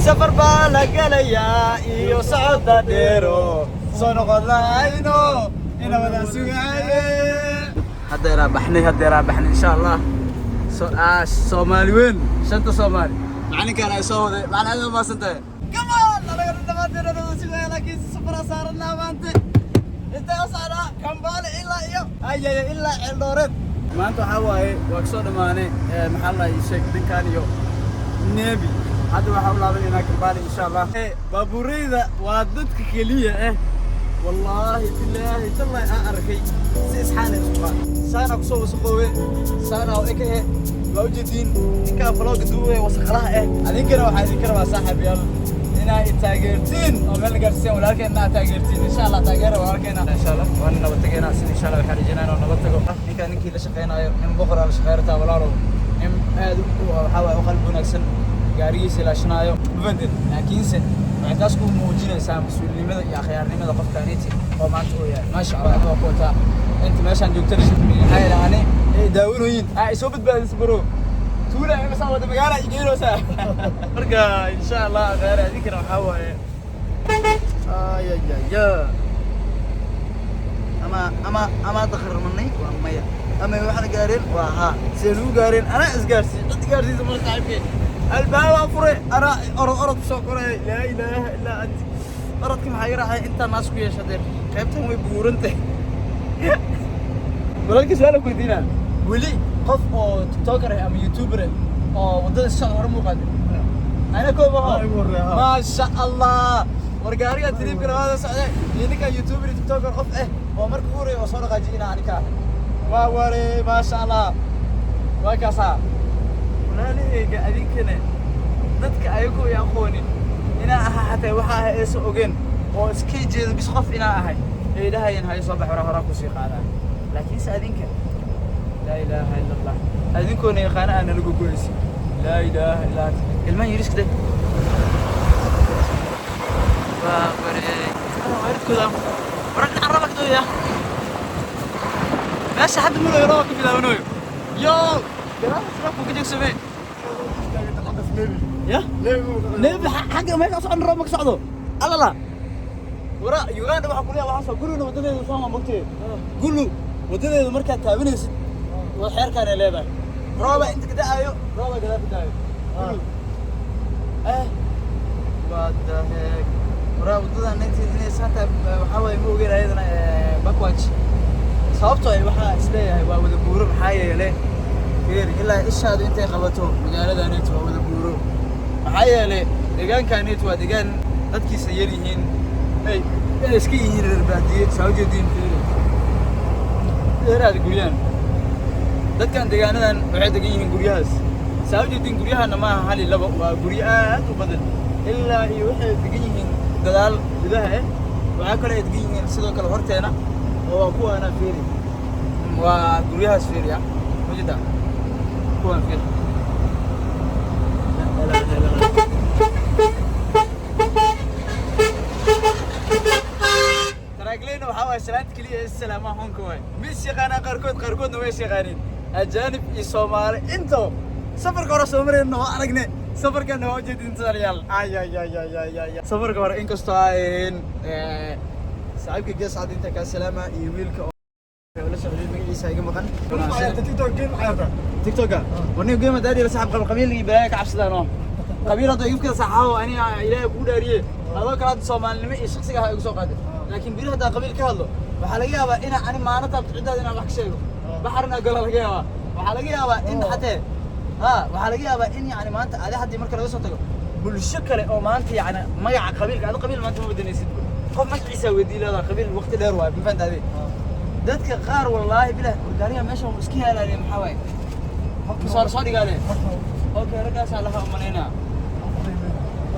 Safar baa la gelayaa iyo socodda dheero, soo noqodayno ina wada sugaaye. Haddeeraa baxnay, haddeeraa baxnay, insha Allah. Soomaali weyn, shanta Soomaali, macalinkaan ay soo waday. Macalin, aad umahadsan tahay. Come on, anaga dhammaanteen wada sugaya, laakiin safaraa saaranaa maanta. Intee u socdaa? Kambaale ilaa iyo ayaya ilaa Ceeldhooreed. Maanta waxaa waaye waa kasoo dhammaanay, maxaa la sheeg, dhankaan iyo Nebi. Hadda waxaa u laabanaynaa Kambaale, insha Allah. Baabuureyda waa dadka keliya wallaahi bilaahi tallahi aan arkay si isxaana isku qaad. Saana kusoo wasaqoowe, saana oo ekahe, waa ujeediin ninkaa vlog-ga duubaya wasaqlaha. Adinkana waxaa idinka rabaa, saaxiibayaal, inaa i taageertiin oo meel gaarsiisaan walaalkeena, aad taageertiin, insha Allah. Taageera walaalkeena, insha Allah. Waana nabad tageynaa sida, insha Allah. Waxaan rajeynaa inuu nabad tago ninkaa, ninkii la shaqeynaayo, nin boqor aa la shaqeyn rabtaa, walaalow, nin aad u waxaa waaye u qalbi wanaagsan, gaarigiisa ilaashanaayo, ma fahanteen? Laakiinse waxay taas ku muujinaysaa mas-uulnimada iyo akhyaarnimada qofkaaniti oo maanta uu yahay, maasha Allah. Waa ku wataa inta meeshaan joogtana, maxaa yeelay ani ay daawanooyin ay soo badbaadisa, bro. Tuula ay masaa wada magaala ay geynaysaa. Marka insha Allah khayr. Idinkana waxaa waaye ayayaya ama dakharmanay, waa maya, ama waxna gaareen, waa haa. Sidee lagu gaareen? Anaa isgaarsiiy, cid gaarsiisa marka saaxiibkay albaabaa furay, anaa orod orod soo koray. Laa ilaaha illaa ant. Orodka maxaa iga raacay? Intaa naas ku yeesha deer, qaybtan way buurantay. Walaalkii, su-aal ku weydiinaa: weli qof oo TikToker ah ama YouTuber ah oo waddada socda hore muu qaadin? Ana koob aho. Igu horreeya, ha. Maasha Allah. War gaariga trip-ka labaada socda iyo ninka YouTuber iyo TikToker qof oo marka ugu horreeya oo soo dhaqaajiy inaa ani ka ahay, waa ware. Maasha Allah, waa kaasaa walaalahayga. Adinkana dadka ayagu ay aqoonin inaa ahaa, xataa waxa ahay aysan ogeen oo iska jeedo bis qof inaa ahay ay dhahayeen, hayo soo bax, hore horaa kusii qaadaa. Laakiinse adinka, laa ilaaha illa Allah, adinkoona yaqaana aa nala gogoysi. Laa ilaaha illa anta. Ilmahan yariska de waa ware, waalidkooda wara dhinaca raba kadooya. Meesha hadda mulayo rooba ka bilaabanayo yo, gadaasha roobku ka joogsamee ya. Nebi xagga meesha u socon, roob ma ka socdo alala. Wara Uganda waxaa kuleeyahay, waxaa soo gurigna wadadeedu soo mogtee gulu wadadeedu markaad taabanaysid waa xeerkaan ay leedahay. Rooba inta ka da'ayo, rooba gadaal ka da'ayo. Gulu what the heck? Wara wadadan inay saanta waxaa waaye ma ogeyn ayadana backwatch, sababtoo ay waxaa isleeyahay waa wada buuro. Maxaa yeelay, fiiri, ilaa ishaadu intay qabato magaaladaneetu waa wada buuro. Maxaa yeelay deegaankaneetu waa deegaan dadkiisa yar yihiin, ay iska yihiin reer baadiye. Saa ujeediin, fiiri dheeraad guryahan. Dadkan deegaanadan waxay degan yihiin guryahaas. Saa ujeediin, guryahana maaha hal iyo labo, waa guryo aad u badan. Ilaa iyo waxay degan yihiin gadaal gudaha. Waxaa kale ay degan yihiin sidoo kale horteena oo waa kuwaana. Fiiri, waa guryahaas, fiiriya, ma jeedaa? Kuwaan fiiri. La ilaaha illa Allah. Taraagleyna waxaa waaye salaanta keliya ee salaamaha honka waay. Ma is yaqaanaan qaarkood, qaarkoodna way is yaqaaniin, ajaanib iyo Soomaali. Into safarka hore soo marayna waa aragne, safarkana waa ujeedin saalyaal. Ay ay ay ay ay ay, safarka hore inkastoo ay saaxiibka gees cad inta kaa salaama iyo wiilka oo la socday, magaciisa iga maqan. TikToka warniga game daadi la saaxib qab qabiil iyo balaaya ka cabsadaan oo qabiil hadda igu kala saxaawo. Aniga Ilaahay kugu dhaariye, adoo kale hadda Soomaalinimo iyo shakhsiga ha igu soo qaaday, laakiin biri haddaa qabiil ka hadlo, waxaa laga yaabaa inaa ani maano taabto ciddaada, inaan wax ka sheego, baxarna galo laga yaabaa. Waxaa laga yaabaa in xatee ha, waxaa laga yaabaa in yani maanta adi haddii marka laga soo tago bulsho kale oo maanta yani magaca qabiilka adi qabiil maanta ma badanaysid, qof magaciisa weydii leedaha qabiil waqti dheer waayo, ma fahanta adi? Dadka qaar, wallaahi bilah, wargaariga meesha wuu iska yaalaale. Maxaa waaye? Soo soo dhigaale. Okay, raggaasaa laha umalaynaa.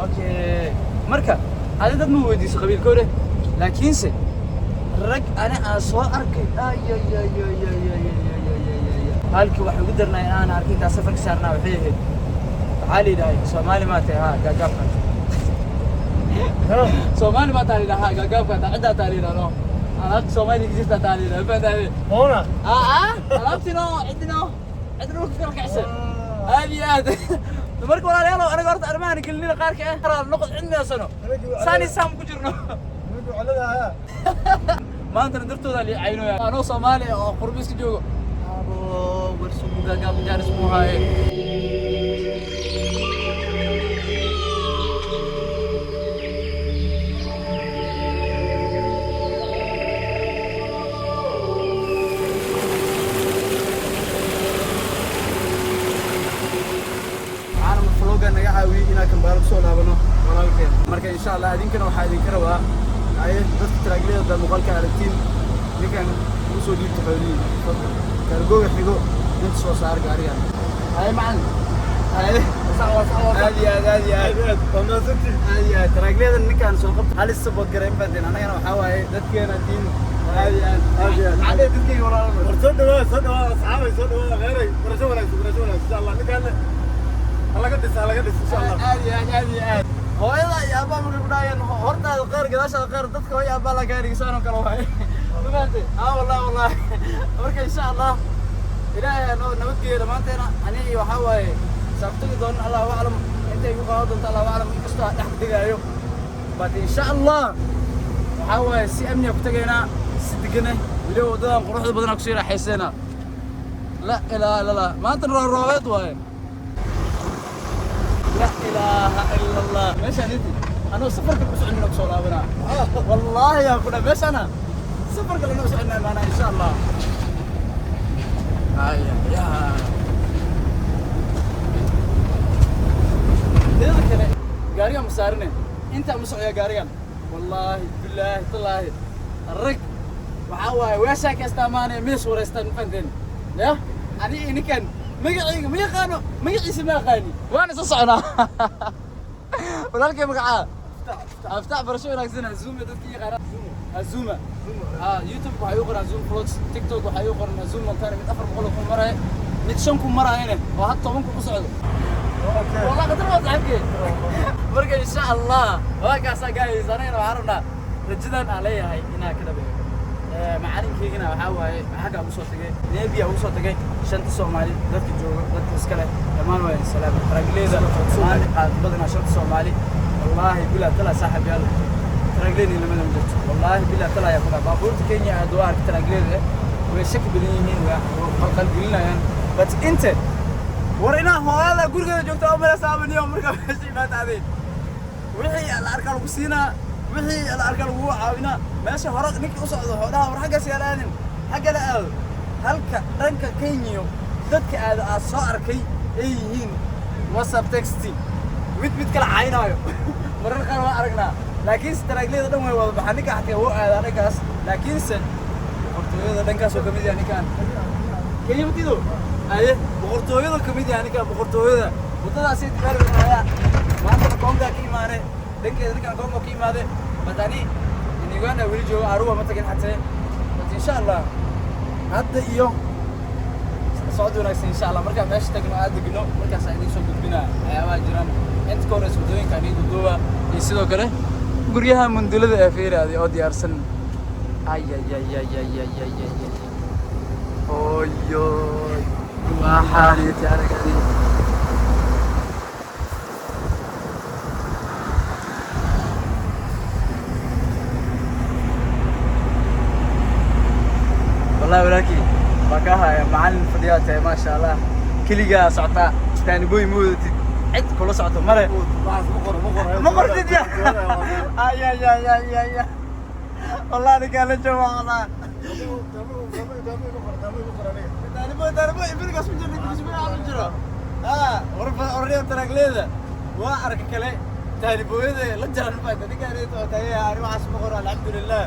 Okay, marka adi dad ma weydiiso qabiilkoode, laakiinse rag ani aan soo arkay ay ay ay ay ay ay ay ay ay ay. Halkii wax ugu darnay aan arkay intaa safarka saarnaa waxay ahayd, waxaa la yidhahay, "Soomaali maa tahay?" "Haa." "Gaagaabka Soomaali maa tahay?" La yidhaha. "Haa." "Gaagaabka taa ciddaa taa?" La yidhaha. "No, alaabta Soomaaliya ka jirtaa taa?" La yidhaha. Fahantaade? Aa, alaabtino cidino cid dhulka kala kacsan aad iyo aad. Marka walaalayaal, anaga horta arrimahan gelinina qaarka ah raal noqod cidna sano saani saam ku jirno. Maantana dartooda li caynooya anoo Soomaali ah oo qurbi iska joogo. Abo warsugu gaagaab jaaris muu haaye. Waxaana vlogga naga caawiyey inaan Kambaalo kusoo laabano walaalkeen. Marka insha Allah idinkana waxaa idinka rabaa ay dadka taraagliyada muuqaalka aragtiin, ninkan ugu soo dhiibta xoolihiin. Kaargooga xigo inta soo saar gaarigan. Haye macalin, haye. Sax waa, sax waa. Aad iyo aad, aad iyo aad, aad iyo aad. Taraagliyada ninkan soo qabta halis support gareyn baadeen. Annagana waxaa waaye dadkeena diin aad iyo aad, Aad iyo aad. Maxaa dhihi dadkeyga walaalo? War soo dhawaada, soo dhawaada asxaabay, soo dhawaada kheyray. Barasho wanaagsan, barasho wanaagsan insha Allah. Ninkaan halaga dhis, halaga dhis insha Allah. Aad iyo aad, aad iyo aad. Hooyada iyo aabbaha markay ku dhahayeen hortaada kheyr, gadaashaada kheyr, dadka hooyo aabbaha la kaa dhigisaan oo kale waaye, ma fahantay? Aa wallahi, wallahi. Marka insha Allah Ilaahay aa noo nabadgeeyo dhammaanteena. Aniga waxaa waaye saabtagi doonan, Allahu aclam intay igu qaadan doonto, Allahu aclam, inkastoo aan dhex degaayo, but insha Allah waxaa waaye si amniya ku tegaynaa, si degane, weliba waddadan quruxda badanaa kusii raaxayseena. La ilaaha illa Allah, maanta rooroobeed waaye. La ilaaha illa Allah, meeshaan inti anoo safarka ku soconina kusoo laabanaa, wallaahi yaa ku dha meeshaana safarka lanoo soconaa maanaa insha Allah. Aya ya, teeda kale gaarigan ma saarine, intaa ma socyaa gaarigan. Wallaahi bilaahi tallaahi, rag waxaa waaye weeshaa ka istaamaanaya mees wareystaan, ma fahanteen? Ya ani iyo ninkan magacayga ma yaqaano, magaciisa ma aqaani, waan isa soconaa. Walaalkay magacaa Aftax, barasho wanaagsan. Azuma dadka yaqaana Azuma. Ah, YouTube waxay u qoran Zoom Vlogs, TikTok waxay u qoran Azuma Montana. Mid 400,000 maraya, mid 5,000 marayana oo had 10,000 ku socdo. Wallah qatar waa saaxiibkay. Marka insha Allah waa kaasaa guys, anagana waxaan rabnaa rajadan aan leeyahay inaan ka dhabeeyo. Macalinkaygana waxaa waaye xagga ugu soo tagay, Nebia ugu soo tagay. Shanta Soomaali dadka jooga, dadka iskale dhammaan waa salaam. Taraagleeda dhammaan qaad badanaa shanta Soomaali. Wallaahi bilaa tala saaxiib yaal, taraagleeda lamada ma jirto. Wallaahi bilaa tala ayaa ku dhaca baabuurta Kenya aad waa arka taraagleeda way shaki badan yihiin, way qalqalgelinayaan, but inte war inaa hooyada gurigeeda joogta oo mala saabaniyo. Marka meesha imaataaday wixii la arkaa lagu siinaa, wixii la arkaa lagu caawinaa. Meesha hore ninkii u socdo xoolaha war xaggaas yaala aadin, xagga la aado, halka dhanka Kenya dadka aado aad soo arkay ay yihiin WhatsApp text mid mid kala caynaayo marar qaar waan aragnaa. Laakiinse taraagliyada dhan way wada baxaan. Ninka xataa wuu aadaa dhankaas, laakiinse boqortooyada dhankaas oo kamid yahay ninkan Kenya matido aye, boqortooyada kamid yahay ninkan, boqortooyada waddadaasi ayaa maantana Konga ka imaane dhankeeda, ninkan Kongo ka imaade, but ani in Uganda weli joogo, Aruba ma tagin xatee, but insha Allah hadda iyo socod wanaagsan insha Allah. Markaan meesha tagno, aad degno, markaas aan idiin soo gudbinaa waxyaabaha jiraan. Inta ka horeysa waddooyinka aan idiin duduuba iyo sidoo kale guryaha mundulada ee fiiraadi oo diyaarsan. Ay ay ay ay ay ay ay ay ay, oyoy, waxaaniti aragadi. Wallahi walaalkii waa kaa haya macalin fadhiyaa tahay, maasha Allah. Keligaa socotaa, taaniboy ma wadatid, cid kula socoto male. Ma qortid ya? Ay ay ay ay ay ay, wallahi ninkaa la jooga wallah. Taaniboy, taaniboy ibilkaas ma jiro, ma jiro. Ah, warriya taraagleeda waa arka kale taanibooyada la jaran maanta ninkaan oo tagay. Ani waxaas ma qoro, alxamdulilah,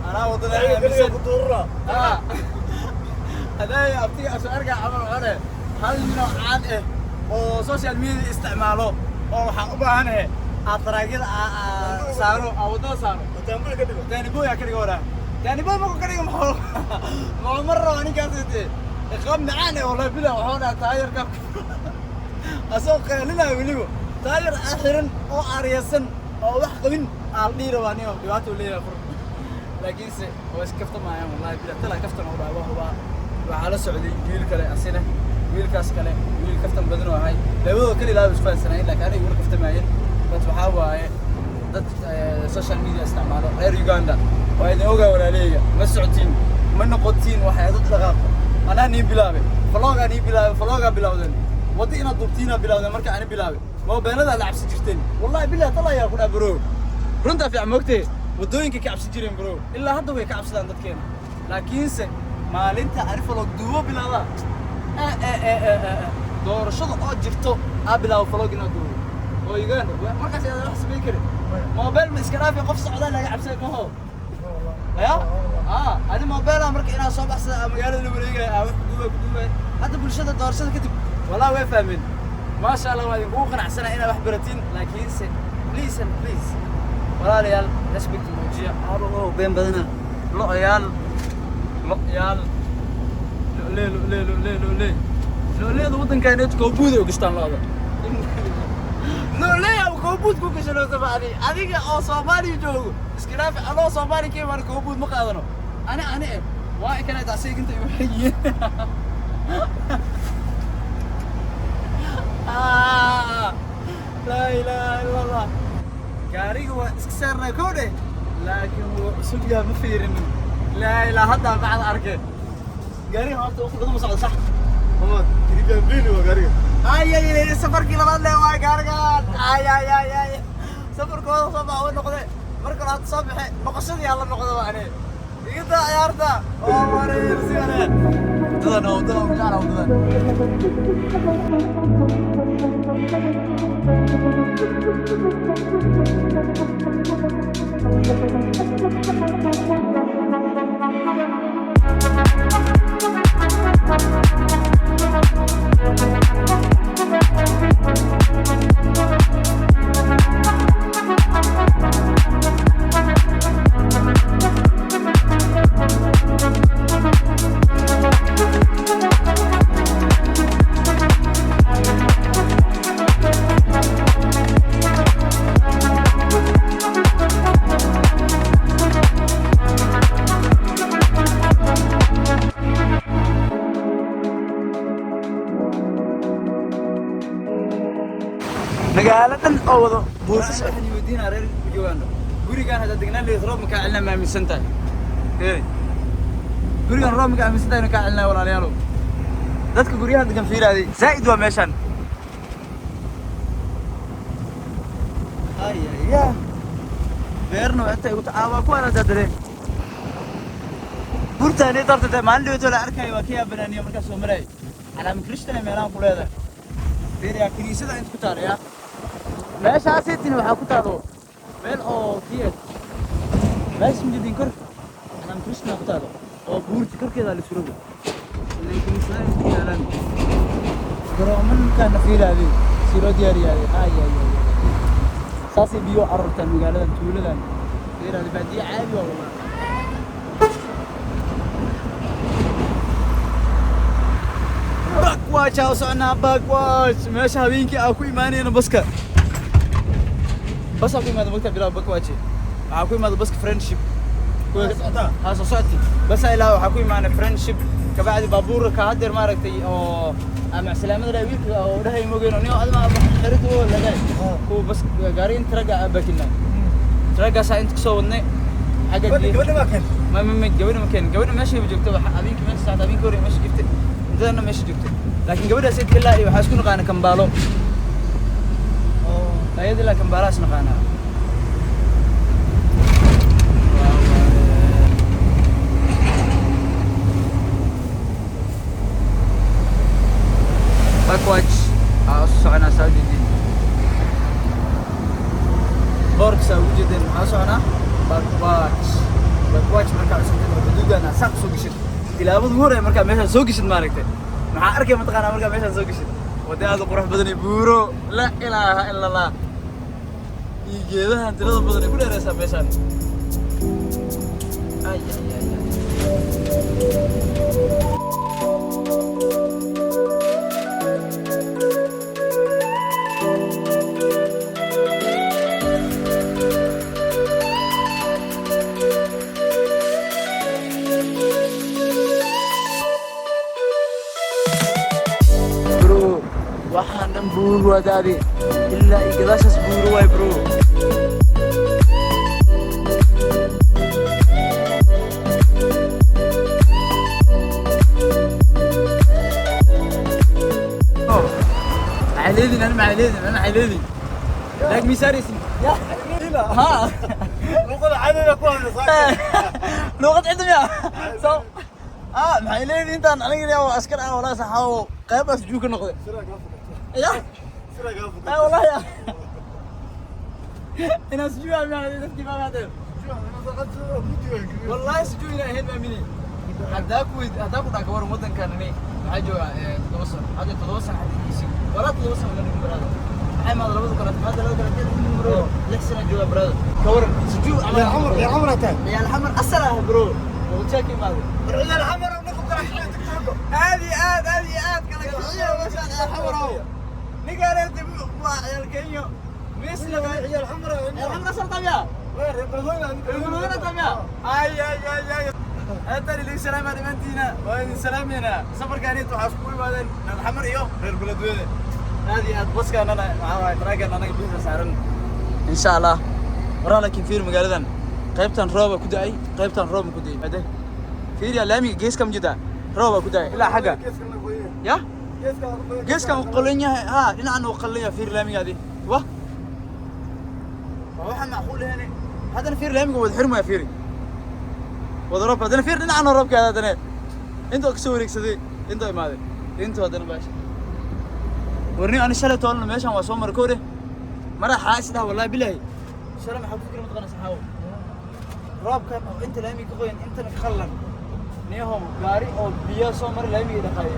anaa waddada aaminsan. Haday abtiga soo arkaa camal hore hal nin oo caan ah oo social media isticmaalo oo waxaan u baahanahay aad taraagyada saaro, aa waddada saaro, taaniboy aa ka dhiga waraa. Taaniboy markuu ka dhiga muxuu mar rabaa ninkaas inte iqaab macaan eh. Wallahi bila waxuu dhahaa taayarka asoo qeelinayo, weliba taayar aan xiran oo aariyaysan oo wax qabin aa la dhihi rabaa nin dhibaato uu leeyahay fur. Laakiinse waa iska kaftamaayaan, wallahi bila tala kaftan oo dhaha. Waa hubaa waxaa la socday wiil kale asina. Wiilkaas kale wiil kaftan badan oo ahay, labadoo kale ilaa isku fahansanayn, laakiin aniga igula kaftamaayeen. But waxaa waaye dad social media isticmaalo. Reer Uganda waa idin ogaa, walaaleyga. Ma socotiin, ma noqotiin waxay dad dhaqaaqo. Anaa nii bilaabay vlogaa, nii bilaabay vlogaa, bilowdeen wadda inaad duubtiinaa bilowdeen. Marka ani bilaabay moobeeladaa la cabsi jirteen. Wallahi billahi tala ayaa ku dhaa, bro, runtaa fiican moogtee. Waddooyinka ka cabsi jireen, bro, ilaa hadda way ka cabsadaan dadkeena. Laakiinse maalinta ani vlog duubo bilaabaa, doorashada oo jirto aa bilaabo vlog inaad duubo oo Uganda markaas ayaa wax samayn karin. Mobile ma iska dhaafi, qof socdaa laga cabsay maho ya. Ani mobile marka inaad soo baxsada aa magaalada la wareegaya, aa wax ku duubay ku duubay. Hadda bulshada doorashada kadib walaa way fahmeen. Maasha Allah, waa idinkugu qanacsana inaad wax baratiin. Laakiinse please and please, walaalayaal, respect muujiya. Aabo been badana. Lo'yaal, lo'yaal, lo'lee, lo'lee, lo'lee, lo'lee, lo'leeda waddankaaneetu koobuuday u gashtaan lo'da. Lo'lee ama koobuud ku gashan oo sabacdi adiga oo Soomaaliya joogo iska dhaafi. Anoo Soomaaliya ka imaan koobuud ma qaadano. Ani waa ikana taasiga inta igu xigiin. Laa ilaaha illa Allah. Gaariga waa iska saarnaa kowdhe, laakiin wuu cusub yahay, ma fiirinin. Laa ilaa haddaa bacda arkeen gaariga horta waqti badan ma socdo, sax? Mama, kiribia mbili waa gaariga. Ay ay ay, safarkii labaad le waay gaarigan. Ay ay ay ay, safarkooda soo baxa u noqde. Marka hore hadda soo baxe, noqoshadii hala noqdo. Waa ane iga daa ciyaarta oo wareersigane. Wadadan oo wadadan ugu jeclaa wadadan. Magaalo dhan oo wado buusas. Waxaan weydiinaa reer Uganda, gurigaan hadda degnaan leeyahay roob ma kaa celinaa? Ma aaminsan tahay? Hey, gurigaan roob ma ka aaminsan tahay inuu kaa celinaa? Walaalayaalow, dadka guryaha degan fiiraaday zaa'id waa meeshaan. Ay ay ya, beerna waa inta igu waa kuwaan hadda dareen buurtaani darta dee maalin dhaweytoo la arkayo waa ka yaabanaaniyo markaas soo marayay. Calaama Krishtan meelahan ku leedahay. Fiiriyaa kiniisada inta ku taalo. Yaa meeshaasaytina waxaa ku taalo meel oo kiyeed meesha mujidin kor calaama Krishna ku taalo oo buurta korkeeda la surado ilan kiniisadaha inta ku yaalaan. Garoomankaana fiiraaday si loo diyaariyaaday. Ay ay ay, saasay biyo carartaan magaaladan tuuladan. Fiiraaday baadiye caadi waa wallah. Bakwatch aa u soconaa, Bakwatch, meesha habeenkii aa ku imaanayna baska. Basaa ku imaada magta bilaw Bakwatch. Waxaa ku imaada baska Friendship. Socotaa? Ha, soo socodki basa ilaa waxaa ku imaanay Friendship. Kabacdi baabuurka ka hadeer maaragtay oo macasalaamada dhaa wiilka oo dhahay mogeen oo nin adma xarid oo laga kuwa bas gaariga inta ragga aa bakinaa raggaasaa inta kusoo wadnay xagga Gabadha baa keentay. Ma gabadha ma keenin. Gabadha meesha joogto waxa habeenkii meesha socota, habeenkii hore meesha jirtay, intadana meesha joogtay. Laakiin gabadhaas inta ilaa iyo waxaa isku naqaana Kambaalo, ayada ilaa Kambaalaha is naqaanaa. Backwatch aa u soconaa, saa ujeedin boorka, saa ugu jeedeen. Maxaa u soconaa? Backwatch. Backwatch markaa cusubtid oo xuduudan aa saa kusoo geshid, tilaabada ugu horreeya markaa meeshaan soo geshid maaragtay, maxaa arkay mataqaanaa? Markaa meeshaan soo geshid wadda aad u qurux badan iyo buuro, laa ilaaha ila Allah, iyo geedahan tirada badan ay ku dheereysaa meeshaan. Ay ay ay ay. Buur waa daadi ilaa iyo gadaashaas buuro waay, bro. Maxay leediin? Ani maxay leediin? Ani maxay leediin? Laag miisaaraysin ya ha. Luqada caadiga ku hadlaysaa. Luuqad cidda miya? So ah, maxay leediin intaan aniga waa askar ah, walaa saxaawo qaybaas juu ka noqday ya. Ah, wallahi ya inaan sujuud miyaa dadkii baa maadeen. Wallahi sujuud inaan ahayn maamini haddaa ku haddaa ku dhaaka waran waddankan. Ani waxaa joogaa 7 sano hadda, 7 sano xadigiisi walaa 7 sano la dhigin, brother. Maxay maada labada kale maada labada kale bro, 6 sano joogaa, brother. Ka waran sujuud يا عمر يا عمر انت. Ciyaal Xamar asal ah, bro, muqdisho ka imaaday. عيال حمر ونقف kala TikTok. Aad iyo aad, aad iyo aad kala kiciya meeshaan ciyaal Xamar ow. Ninkaan waa ciyaal Kenya misla. عيال حمر. Ciyaal Xamar asal tamya. Beledweyne tamya. Ay ay ay ay, intaan idin salaamaa dhammaantiina, waa idin salaameynaa. Safarkaanit waxaa iskugu imaadeen reer Xamar iyo reer Beledweyne. Aad iyo aad baskaanana maxaa waaye taraagan anaga biisa saaran insha Allah waraa. Laakiin fiir magaaladan, qaybtan rooba ku da'ay, qaybtan rooba ku da'ay. Ade fiiriya laamiga geeska ma jirtaa, rooba ku da'ay ilaa xagga ya geeskan uu qalan yahay. Ha, dhinacan uu qalan yahay. Fiir laamigaadi wa waa waxaan macquul ahayn. Haddana fiir laamiga wada xirmaya, fiiri wada roobka. Haddana fiir dhinacan oo roobka, haddana intoo kasoo wareegsaday, intoo imaaday, intoo haddana baasha warni. Ani shalay toolna meeshan waa soo maray kowde mara xaa is dhaha. Wallahi bilahi shalay maxaa ku fikir mataqaana saxaawo? Roobkan oo inta laamiga ka qoyan, intana ka qallan, niyahow gaari oo biyo soo maray laamiga dhaqaaye.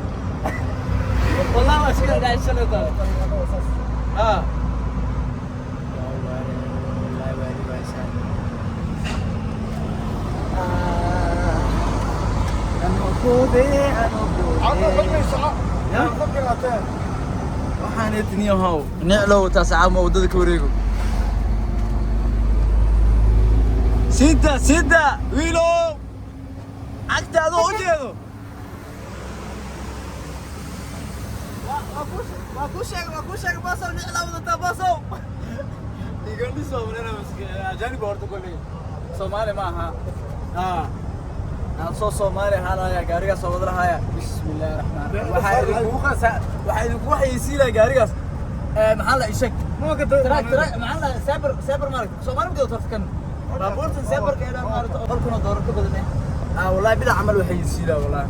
Wallahi waa iska dhacay shalay toole. Ha, waxaan etniyahow niclow taas caama waddada ka wareego. Sida sida wiilow cagta adoo u jeedo. Waa kuu sheegay, waa kuu sheegay, baasow niclaa wadataa baasow. Igandhiso ajaanib horta kolley Soomaali ma aha. Aan soo Soomaali ahaanaya gaarigaas soo wada lahaaya. Bismillahi raxmaan raxiim. Waxaa idinkugu qasa, waxaa idinkugu xayeysiinaya gaarigaas. Maxaa la isheg truck, truck maxaa la saber, saber maaragta Soomaali ma tarafkan baabuurtan saberka ee maaragta 100,000 oo doolar ka badan eh. Ah, wallahi bila camal waxay xayeysiinaya wallahi.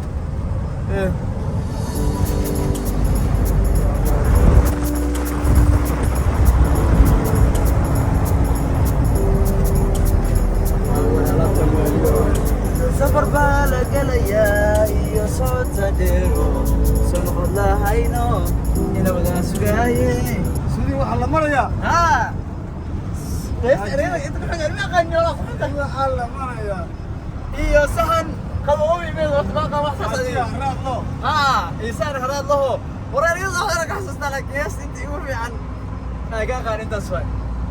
Safar baa la gelayaa iyo socota dheero, soo noqod lahayno ina wadaa sugaaye. Sidii waxaa la marayaa. Ha, inta ku xiga ma aqaani walaa ku xigta. Waxaa la marayaa. Iyo saxan qabo u yimid horta baa qaba wax saas adiga. Ha, iyo saxan haraad laho wareeryada waxaan ka xasuustaa, laakiin hees inta igu fiican ay ka aqaan intaas waay.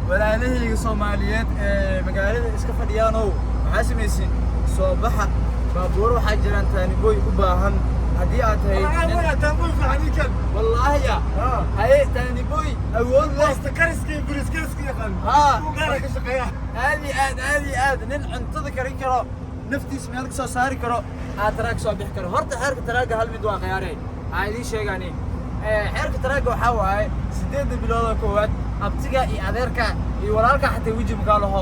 Walaalahayga Soomaaliyeed ee magaalada iska fadhiyaanow, maxaa samaysiin? Soo baxa, baabuur waxaa jiraan taanibooy u baahan haddii aad tahay wallaahi ya haye taanibooy awood leh. Haa. Aad iyo aad, aad iyo aad nin cuntada karin karo, naftiisa meel ka soo saari karo, aad taraag soo bixi karo. Horta xeerka taraaga hal mid waa khiyaarey aa idiin sheegaani. Xeerka taraaga waxaa waaye 8-da bilood oo koowaad abtiga iyo adeerka iyo walaalka xataa weji makaa laho,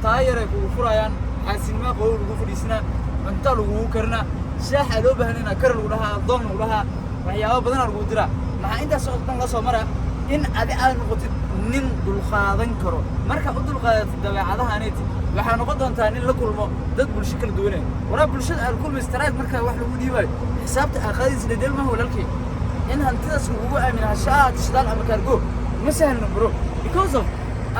taayaray kugu furayaan, xaasinima qowow lagu fadhiisanaa, cunta lagugu karinaa, shaaxa loo baahanayna kar lagu dhahaa, adoon lagu dhahaa, waxyaabo badanaa lagu diraa. Maxaa intaas oo dhan la soo mara in adi aad noqotid nin dulqaadan karo. Marka u dulqaadatid dabeecadahaaneti waxaa noqon doontaa nin la kulmo dad bulsho kala duwanay. Waraa bulshada aad kulmaysa taraag markaa wax lagu dhiibayo, xisaabta aad qaadaysa dhedhel maaha walaalkay. In hantidaas lagugu aamino hashaad shidaal ama kaargo ma sahlno, bro, because of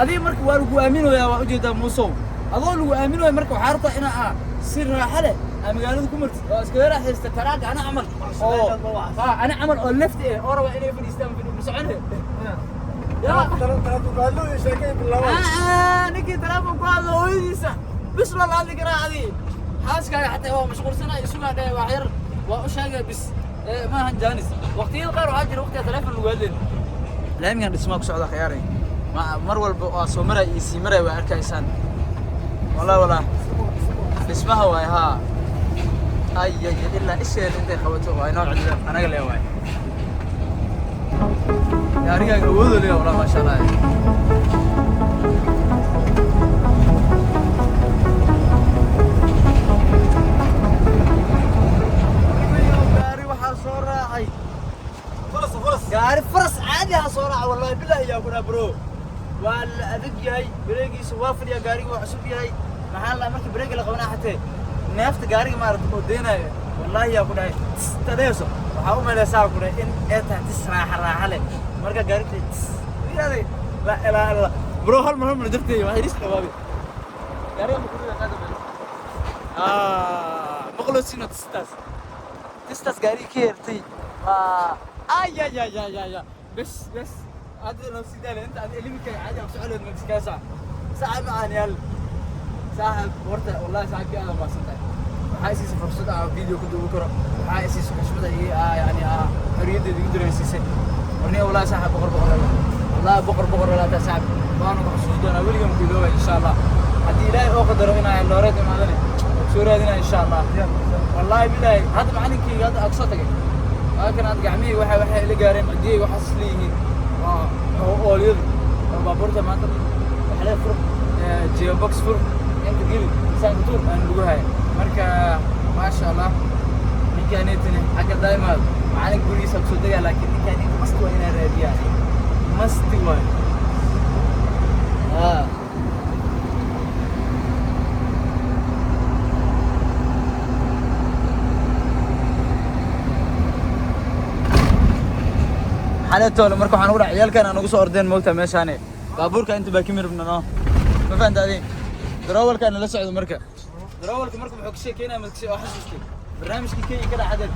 adiga marka waa lagu aaminayaa. Waa ujeedaa muusow, adoo lagu aaminayo marka waxaa rabtaa inaa si raaxo leh aa magaalada ku martid oo iskaga raaxaysta taraaga. Ana camal oo ha, ana camal oo lefti eh oo raba inay fadhiistaan ma socone ya. Ninkii telefoon ku hadlo hooyadiisa bis la hadli karaa. Adi xaaskaaga xataa waa mashquulsanaa isugaa dhahe wax yar waa u sheegay bis. Maahan jaanis. Waqtiyada qaar waxaa jira waqtiga telefoon lagu hadlayn. Laamigan dhismaa ku socda, khiyaaray. Mar walba waa soo maray iyo sii maray, waa arkaysaan. Wallah wallah, dhismaha waay. Haa, ay ay, ilaa isheeda intay qabato waa inoo cidlo anaga lee waay. Gaarigaaga awoodo leeya wallah, maasha Allah. Gaari waxaa soo raacay Faras, faras. Gaari faras caadi ah soo raaca, wallahi billahi yaa kuna bro. Waa la adag yahay, bareegiisa waa fadhiya, gaariga waa cusub yahay. Maxaa la markii bareega la qabanaa, xatee neefta gaariga maaragta oo deenaayo, wallahi yaa ku dhahay tis tadheeso. Waxaa u malaysaa ku dhahay in ay tahay tis raaxa raaxa leh marka gaariga tis yaaday. La ilaaha illa bro, hal mar, hal mar darteey waa iris dhawaabe gaariga ma ku qaada ah maqlo sino tistaas tistaas gaariga ka yeertay. Waa ay ay ay ay ay ay, bes bes, هذا لو سيدال انت هذا اللي ممكن عادي ابو سعود ما كاسع ساعة معان يال saaxib. Horta wallahi saaxibkii aad mahadsan tahay. Waxaa isiisay fursad ah video ku duubi karo, waxaa isiisay xushmada iyo yani xorriyaddeeda igu dareensiisay. Warniya, wallahi saaxib, boqor boqor wala, wallahi boqor boqor walaa taa saaxib. Waana ku xusuus doonaa weligaa, ma ku iloobay insha Allah. Haddii Ilaahay oo qadaro inaa Eldoret imaadane, soo raadinaa insha Allah. Wallahi bilahi, hadda macalinkayga hadda aa kusoo tagay, waa kan aad gacmihii waxay ila gaareen, cidiyay waxaas leeyihiin waa oolyadu oo baabuurta maanta waxa lee fur gearbox, fur, inta geli, saanka tuur aan lagu haya. Marka maasha Allah, ninkaanetini xagga daimaad macalin gurigiisa kusoo degaa, laakiin ninkaaneti masti waa inaa raadiyaa, masti waay. Ah. Xaleetoole marka waxaan ugu dhac ciyaalkan aan ugu soo ordeen moogtaa meeshaane baabuurka inta baa kimi rabna, no ma fahanta adi darawalkaa nala socdo. Marka darawalka marka wuxuu ka sheekeynaya madkasi oo xasuustay barnaamijkii Kenya ka dhacay,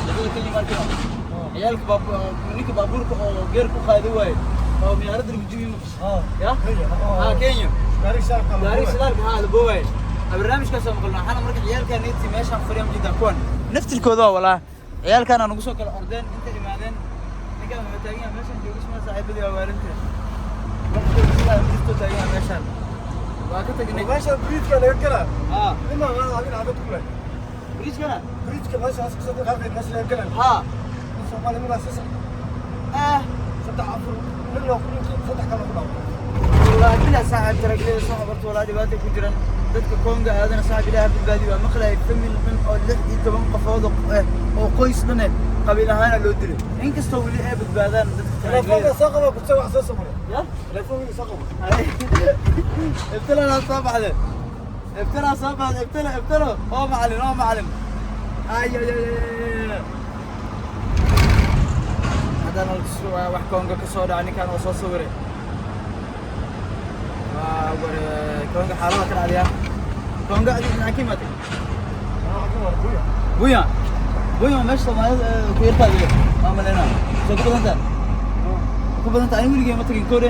wadada Kenya markino ciyaalka ninka baabuurka oo geer ku qaadi waaye oo miyaaradda lagu jibiy ya ha Kenya gaari shidaalka haa la boobaaye. Barnaamijkaas oo maqalna waxaana marka ciyaalkaa neeti meeshaan fadhiya ma jirtaa kuwan naftirkooda waa walaa ciyaalkaan aan ugu soo kala ordeen inta imaadeen. Ninkaan wuxuu taagan yahay meeshaan joogisma, saaxiibadii waa waalinta waqtiga sidaa jirto taagan yahay meeshaan waa ka tagnay. Meesha bridge-ka laga galaa. Haa. Nima waan adin caadad ku leh. Bridge-kana. Bridge-ka meeshaas kasoo dhaqaaqay, meesha laga galaa. Haa. In Soomaali nima sisa. Ah. Saddex, afar nin loo ku dhintay, saddex kale ku dhaawacmay. Wallahi bilaa saaxiib, taragleyda saaxiib, horta walaa dhibaata ku jiran dadka Konga aadana. Saaxiib, Ilaaha badbaadi. Waa maqlay family dhan oo 16 qofood oo eh oo qoys dhan eh qabiil ahaana loo dilay, inkastoo weli ay badbaadaan dadka Telefoonka taragleyda. Soo qabo, ku wax soo samaray. Ya. Telefoonka soo qabo. Ibtala soo baxde, ibtala soo baxde, ibtala, ibtalo oo macalin, oo macalin, ay ay ay ay. Haddana wax Konga ka soo dhaca ninkan oo soo sawiray waa war Konga xaalada ka dhacdaya. Konga adiga dhinaca ka imaatay? Waxaa ku war buya. Buya, Buya waa meesha Soomaalida ku yartaa adiga waa malaynaa soo ku badan tahay, ku badan tahay. Aniga weligay ma tagin kore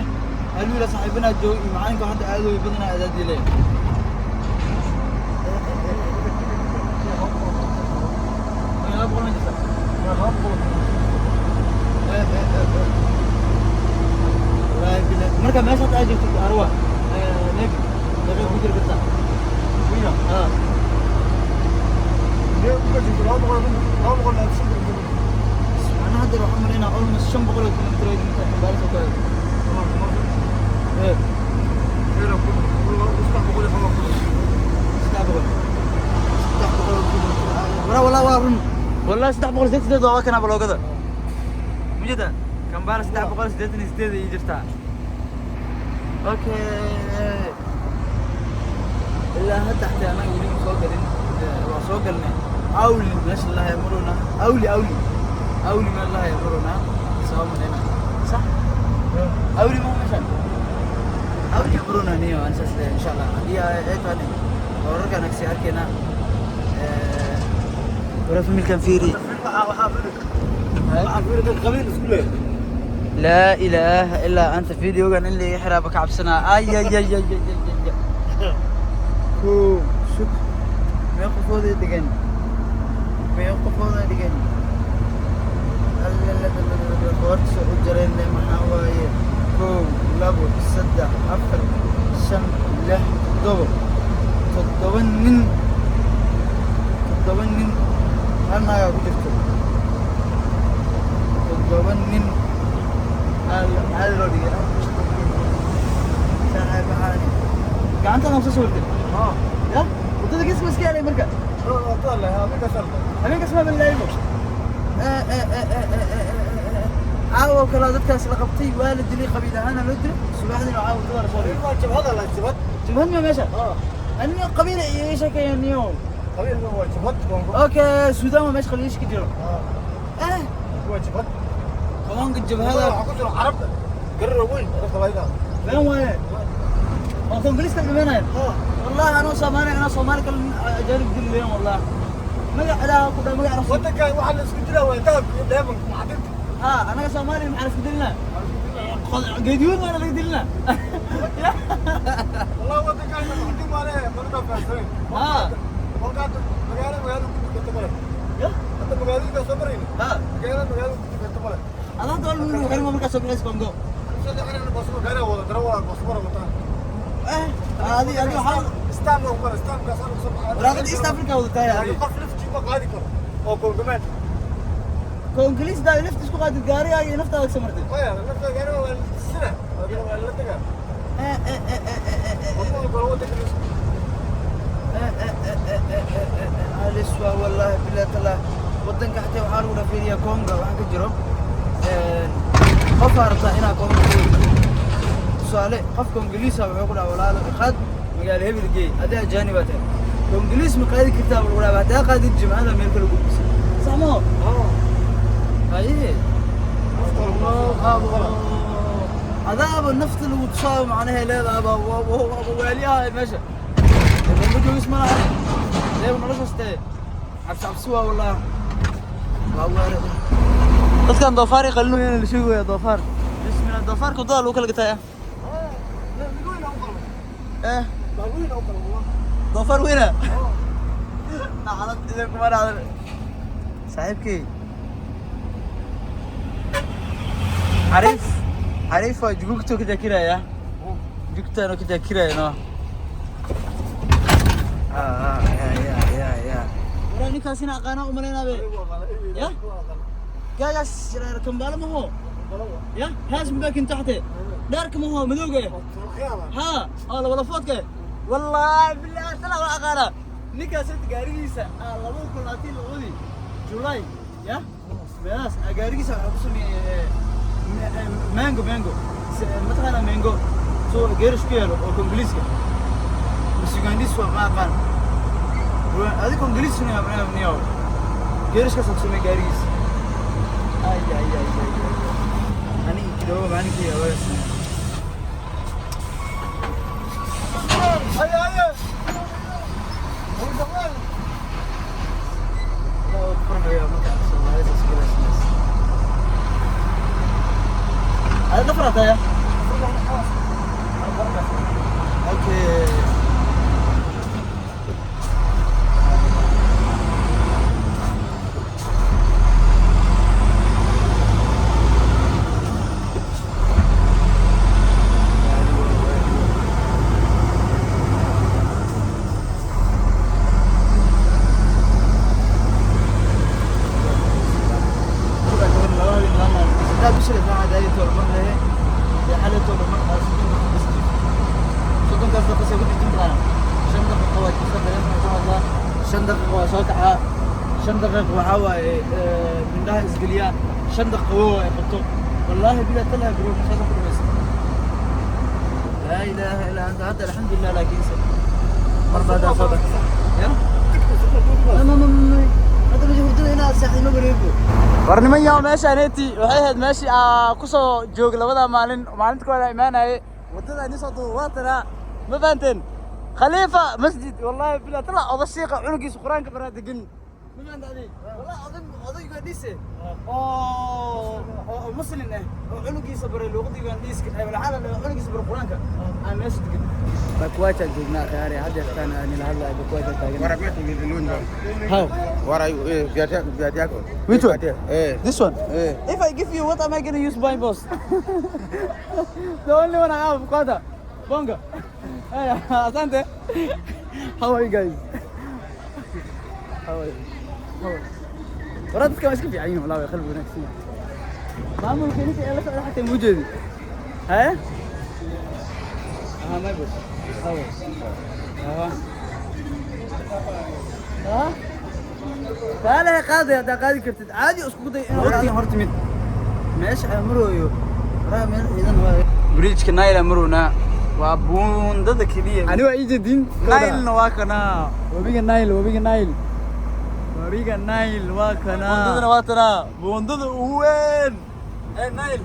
hal wiil saaxiibanaa jooga iyo macalinka hadda aadooy badanaa aadaadii leeyahay. 200 ma jirtaa? 200. Wallaahi billahi. Marka meesha hadda aad joogto Arua maybe daqiiq ku jiri kartaa. Buya. Ah. Meel ku jirto 200, 225. Ana hadda waxaan malaynaa almost 500 kilomitir ay dhimantahay Kambala soo kale. 300 iyo xoogaa. 300, 300 kilomitir wala wala waa run wallahi, 388 waa kana baloogada mujeda Kambala 388 ay jirtaa. Okay, ilaa hadda xataa anaga weli ma soo galin. Waa soo galnay Awli meesha la lahayo marona, Awli, Awli, Awli meel la lahayo marona soo marayna sax. Awli ma meeshaan Awli marona niyo aan saas leeyahay insha Allah haddii ay tahay wararkaan agsi arkeynaa. Wara familkan fiiri. Waxaa fiiri dad qabiil isku leeyahay. Laa ilaaha illaa anta, videogan in laga xiraaba ka cabsanaa. Ay ay ay ay ay ay ay, kow sug, mee qofooday dhigan, mee qofooday dhigan. Qoorta u jareen maxaa waaye? Kow, labo, saddex, afar, shan, lix, toddobo, toddoba nin, toddoba nin, hal naagaa ku jirto. Toddoba nin caadi loo dhigay. Saaxiib, maxaani gacantaada kusoo sawirtay? Ya waddada geeska ma iska yaalay marka? Habeenkaas ma balaayibo. Caawa kale dadkaas la qabtay waa la dilay, qabiil ahaana loo dilay. Subaxdiina caawa waddada la soo dhigay. Jabhad ma meesha aniga qabiil iiga sheekeeyaniyo? Okay, Suudaan waa meesha qabiilish ka jiro. Koonka jabhada been waaye oo Koongoliiska dhimanaya. Wallahi anoo Soomaali, anoo Soomaali kale ajaanib dili leen. Wallahi magac Ilaah ku dhaa, magac Rasuul. Wadankan waxaa la isku jiraa waa dahabka iyo dheemanka, macdinta. Ha, anaga Soomaaliya maxaa la isku dilinaa? Geediyuud waana laga dilinaa. Wallahi wadankan macdin waa leeyahay, markaa fahansaneyn. Kolkaad magaalo magaalo ku dukato male. Ya. Hadda magaalooyinkaa soo marayna. Magaalo magaalo ku dukato male. Adaa hadda waa lagu xirma markaa soo bixis Kongo. Soo dhicin bosmo gaari wada daro wada bosmo wataan. Adi waxaa Stamp oo kale, stampkaas aan soo baxay. Waraaqada East Africa wada tahay adi. Qof lifti ma qaadi karo oo kongomaad. Koongoliis daa lift isku qaadid, gaarigaaga iyo naftaada ka samartay. Maya, lafta gaari waa sida waa la tagaa. Qofka kale wadanka la isku Halis waa, wallahi billahi taala. Wadanka xataa waxaa lagu dhafiiriyaa Konga waxa ka jiro. Qofaa rabtaa inaa Konga ku wareegto. Tusaale, qof Kongoliisa wuxuu ku dhaha: "Walaalo, qaad magaalo hebel geey." Adee ajaanib baa tahay, Kongoliis ma qaadi kartaa baa lagu dhaha. Haddaa qaadid, jimcada meel kale gudbisay, sax maho? Haye, adaaba nafta lagu tusaayo macnahay leedaaba waaba waaliyaha meesha ma joogis ma lahan. Deeba noloshaas tee cabsi cabsi waa, wallah waa waare. Dadkan doofaar ay qalinayaan la sheegaya. Doofaar, bismillah, doofaarka waddada lagu kala gataya. Doofaar weyna naclad idin kuma dhacdan, saaxiibkey. Xariif, xariif waa jugugtoo ka jaakiraya, jugtaanoo ka jaakiraya. No, ya ya ya ya waraa, ninkaasina aqaanaa u malaynabe. Ya gaagaas kambaalo maho ya haas mubaakin taxte dheerka maho madowga ha oo labalafoodka. Wallaahi billahi tala waa aqaanaa ninkaas. Inta gaarigiisa 2022-dii July ya meelahaas gaarigiisa waxaa ku sameeyey mango. Mango mataqaanaa? Mango soo geerish ku yaalo oo Kongoliiska mise Ugandis waa, ma aqaan. Adi Kongoliis niyow geerishkaas ku sameeyey gaarigiisa. Ay ay ay ay ay, aniga kidogo maalinkii awaas. Haye haye. Waa furmaya marka Soomaalida isgalaysiinaysa. Ada dhafrataya? Okay. 30-kaas daqiiqo ku jirta mataqaana? 5 daqiiqo waa jirta taleefonka ku hadlaa, 5 daqiiqo waa soo kacaa, 5 daqiiqo waxaa waaye mindhaha isgeliyaa, 5 daqiiqo ay qabto. Wallaahi bilaa talaha bro, saasa ku dhamaysta. Laa ilaaha illaa anta. Hadda alxamdulilah, laakiinse mar baa soo baxay ya ma ma ma hadda ma hurdada inaad seexday ma bareego. War niman yahow, meeshaan eti waxay ahayd meeshii aa kusoo joogay labada maalin. Maalinta koowaad aa imaanayay waddada idin soo duuba waa tanaa, ma fahanteen? Khaliifa Masjid, wallahi bilaa tala, oda shiiqa cunugiisa Qur-aanka baraa degan. Ma fahamta adiga? Wallahi oday Ugandhiis eh oo muslim ah oo cunugiisa baray luuqada Ugandhiiska, ee waxaa la dhahaa cunugiisa baray Qur-aanka aan meesha degan. Pakwach joognaa, khiyaari. Hadda taan nila hadlaya Pakwach taagan. How? What are you, viatu yako? Which one? Eh. This one? Eh. If I give you, what am I gonna use, my boss? The only one I have, Kwata. Bonga. Hey, asante. How are you guys? How are you? How are you? Waraa dadka waa iska fiican yihiin, wallahi, way qalbi wanaagsan yihiin. Maamulka ninka ee la socda xataa ma ujeedi. Haye? Ah, my boss. How are you? Ah. Ah? Kaale qaaday, haddaa qaadi kartid caadi iskugu day inuu waqtigan hor timid meesha aan marooyo. Waraa meel ciidan waa bridge-ka Nile aan marownaa, waa buundada keliya. Ani waa ii jedin. Nile-na waa kanaa. Webiga Nile, webiga Nile, webiga Nile waa kanaa. Buundadana waa tanaa, buundada ugu weyn ee Nile.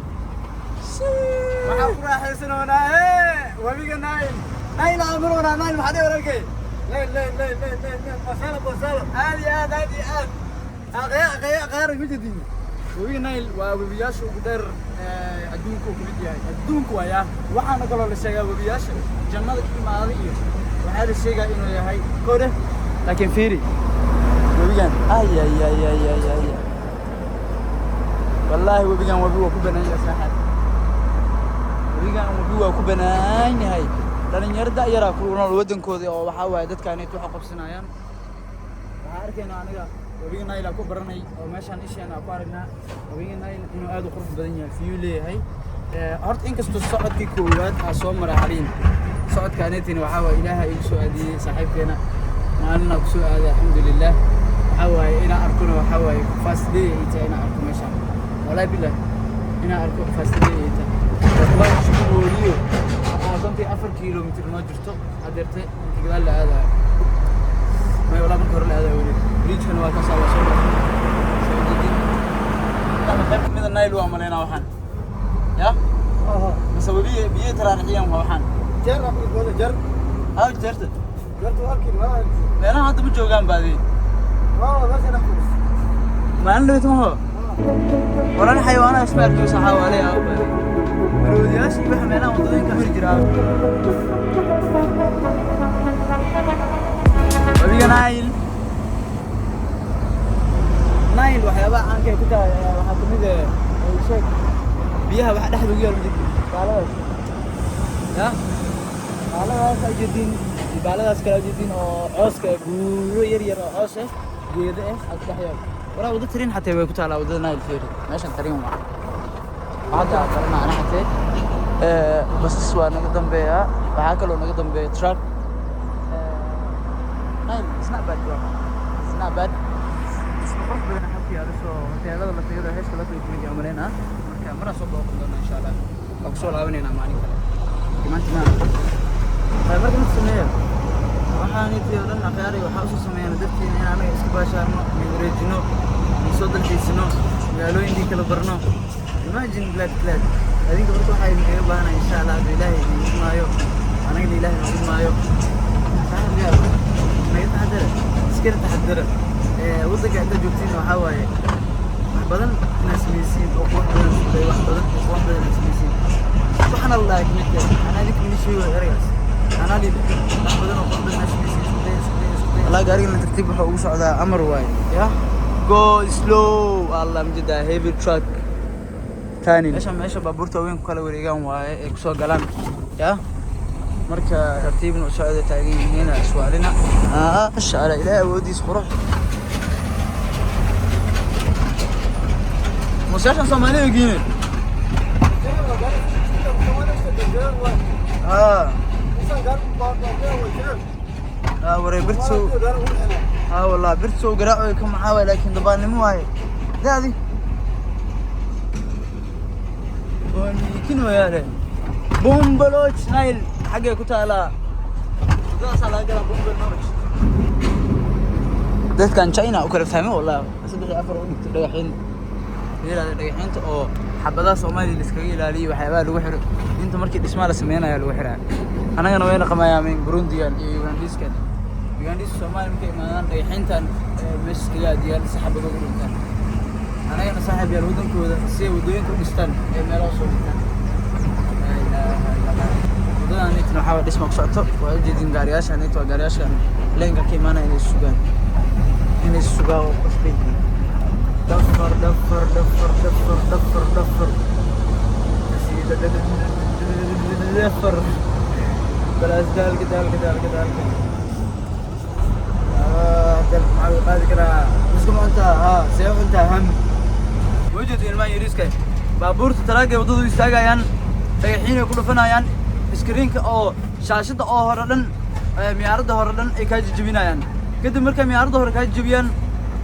Waxaan ku raaxaysanoonaa ee webiga Nile. Nile aan marownaa. Nile maxaa dhihi walaalkay? Nile, Nile, Nile, Nile, Nile, Nile, masala, masala. Aad iyo aad, aad iyo aad. Aqeya ma jedin. Webiga Nile waa webiyaasha ugu dheer ee adduunka uu ka mid yahay adduunka waaya. Waxaana kaloo la sheegaa webiyaasha jannada ka imaaday, iyo waxaa la sheegaa inuu yahay kore. Laakiin fiiri webigan, ay ay ay ay ay ay, wallaahi webigan webi waa ku banaan yahay, saaxib. Webigan webi waa ku banaan yahay. Dhalinyaro da'yaraa ku nool waddankooda oo waxaa waaye dadkaanayt waxa qabsanayaan. Waxaa arkaynaa aniga webiga Nile ku baranay oo meeshaan isheena ku aragnaa webiga Nile inuu aad u qurux badan yahay, view leeyahay. Horta inkastoo socodkii koowaad aa soo maray xariin, socodkaaneetina waxaa waaye Ilaaha igu soo aadiyey saaxiibkeena, maalinaa ku soo aaday, alxamdulilah. Waxaa waaye inaan arkona, waxaa waaye first day ay tahay inaan arko meeshaan. Wallahi bilah, inaan arko first day ay tahay. Waa shukumooliyo oo 54 kilomitir noo jirto hadeerte inta gadaal la aadayo. May, walaa marka hore la aadayo weli. Bridge-kana waa kaasaa, waa soo dhaafay, soo dejin. Qayb kamida Nile waa malaynaa waxaan ya mise webiye biyo taraarixiyaan waa waxaan. Jeer aku jeer. Haa, jeerta. Jeerta waa arkin, waa arkin. Meelaha hadda ma joogaan baadi. Waa meesha dhex fadhiis. Maalin dhaweyt maho waran xayawaanaha isma arkayso, xawaaley aa baadi, maroodiyaasha iyo waxa meelaha waddooyinka mari jira. Webiga Nile, Nile waxyaabaha caanka ay ku tahay ayaa waxaa kamid ah ee sheeg biyaha waxa dhexda ugu yaal majid baaladaas ya baaladaas aa ujeedin iyo baaladaas kale aa ujeedin oo cooska ah, buuro yar yar oo coos ah, geedo ah aa ku dhex yaal. Walaa waddo tariin xatee way ku taalaa waddada Nile. Fiiri meeshan, tariin waa hadda aan barana ana xatee. Basas waa naga dambeeyaa, waxaa kaloo naga dambeeya truck. Nile, it's not bad, bro, it's not bad. Isma qurux badan waxaa ku yaalo soo hoteelada la tagado, heeska la tago kamid yahay umaleynaa. Marka maraan soo booqan doonaa insha Allah, waa kusoo laabanaynaa maalin kale. Maanta ma marka mid sameeya waxaan intii oo dhan aqyaaray, waxaa usoo sameeyana dartiina in anaga iska baashaarno, wareejino, soo dalxiisino, magaalooyinkii kala barno. Imagine glad glad adinka. Marka waxaa idinkaga baahanay insha Allah, hadduu Ilaahay idin maayo, anagana Ilaahay noogu maayo, saaxiib yaal, naga taxadara, iskana taxadara. Waddanka inta joogtiin waxaa waaye wax badan inaad samaysiin oo qurux badan isku day, wax badan oo qurux badan inaad samaysiin. Waxaana la dhahay kamidka anaa idinka mini sheegi waay eraygaas anaa liida. Wax badan oo qurux badan inaad samaysiin, isku day, isku day, isku day. Wallahi gaarigana tartiib wuxuu ugu socdaa, amar waaye ya go slow. Allah, majida heavy truck turning. Meesha meesha baabuurta waaweyn ku kala wareegaan waaye ay kusoo galaan ya. Marka tartiibna u socda, taagan yihiin iswaalina. Masha Allah, Ilaahay awoodiis qurux. Musaashan Soomaaliya geeyeen. Waree birtu wallah birtu garaac ka maxaa waay, laakiin dabaanimo waaye daadi kin wayaale. Bumbaloch Nile xaggay ku taalaa, wadadaasaa laga galaa Bumbaloch. Dadkan China u kala fahmay wallah, saddex iyo afar u dhigto dhagaxiin yiraahdo, dhagaxiinta oo xabadaha Soomaaliya la iskaga ilaaliyo, waxyaabaha lagu xiro inta markii dhismaha la sameynaya lagu xiraa. Annagana wayna qamayaameen Burundigan iyo Ugandiskan. Ugandhiis Soomaaliya markay imaadaan, dhagaxiintan meesha iskaga aadiyaan si xabado ugu dhintaan. Anagana, saaxiib yaal, waddankooda si ay waddooyinka u dhistaan ee meelaha soo dhigtaan. Laa ilaaha illa Allah. Waddadan nitna waxaa waye dhisma ku socoto. Waa ujeedin gaariyaasha nit, waa gaariyaashan leenka ka imaanaya inay sugaan oo qasban yihiin. Dhafar, dhafar, dhafar, dhafar, dhafar, dhafar, dhafar, balaas. Daalka, daalka, daalka, daalka, daalka. Maxaa lagu qaadi karaa? Iska ma cuntaa? Haa, see u cuntaa? Ham wajid. Ilmaha yariiska baabuurta talaagay waddada u istaagayaan, dhagaxiinay ku dhufanayaan iskriinka oo shaashadda oo hore dhan, miyaaradda hore dhan ay kaa jejebinayaan. Kadib markay miyaaradda hore kaa jejebiyaan,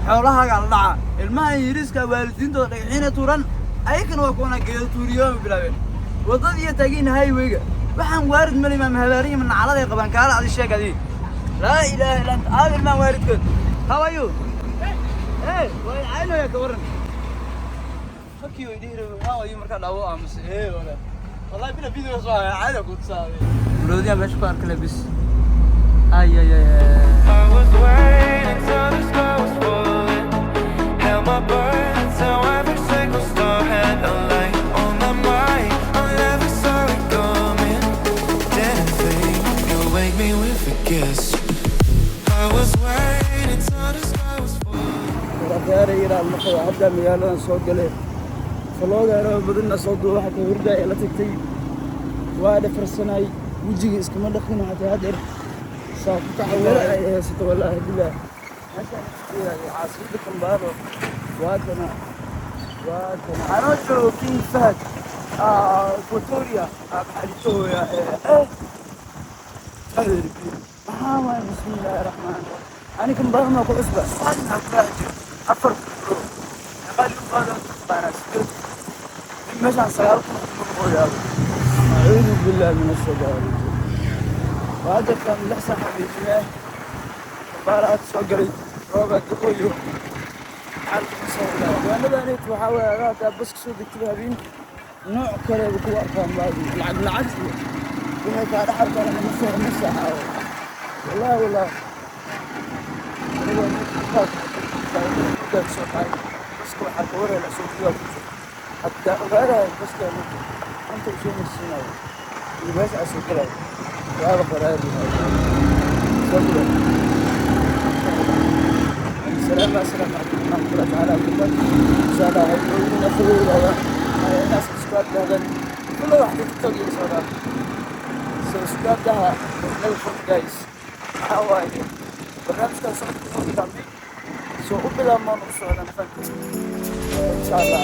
xoolahaagaa la dhaca. Ilmaha yariiska waalidiintooda dhagaxiinay tuuran, ayakana waa kuwana geedo tuuriyooma bilaabeen waddadii iyo taagiin highwayga. Waxaan waarid mali maam habaariya ma nacaladay qabaan. Kaala adi sheeg adi. Laa ilaaha illa anta. Aad ilmahan waalidkood, how are you? Hey, waa caynaya. Ka waran? Fuck you, idhihi rabay. How are you markaa dhaawo aamus. Eh, wala wallahi bila video soo haya caada ku tusaabay. Maroodiyaa meesha ku arkale bis. Ay, ay, ay, ay. I was waiting till the sky was falling. Held my breath till every single star had a light on my mind. I never saw it coming. Didn't think you'd wake me with a kiss. I was waiting till the sky was falling. Warafyaara marka hadda magaaladan soo galay, vlog-gaana badanna soo duuba. Xataa hurda ay la tagtay, waa dhafarsanay, wejiga iskama dhaqin xataa. Haddeer saa ku kaca ay haysato. Wallaahi bilaah, meeshaan caasimada Kambaalo waa kana, waa kana. Anoo joogo King Fahd Equatoria maxaa eh maxaa waay? Bismillaahi raxmaan raxiim. Ani Kambaalo maa ku cusba? Waxaa ku jiro 4 bro meeqaa lagu qaado taqaanaa? 8 meeshaan 9,000 ku noqoyaabo. Acuudu billahi min ashaytaan rajiim. Waa jirtaan 6 saac xabiijime Kambaala aad soo galay, rooba da'oyo. Diiwaanadanit waxaa weeye adaa hataa bas kasoo degtay, habeen nooc kaleba ku arkaan baadi lacag lacag iyo waxay kaa dhex arkaan ma saaxaawo. Wallahi, wallahi, anigoo soo kacay baska, waxaa ka warhela soo gudaa ku jiro. Hataa ogaadahay baska inta uu soo marsiinayo iyo meesha aa soo gelayo waaba qaraar yahay soo gudaa. السلام، السلام عليكم ورحمة الله تعالى وبركاته. إن شاء الله هيكون أخوي الناس subscribe هذا كل واحد تيك توك يسوي subscribe daha never forget, guys. Maxaa waaye barnaamijkan socodka soo bilaabmay, soo u bilaabmaan u socdaan fanka, insha Allah.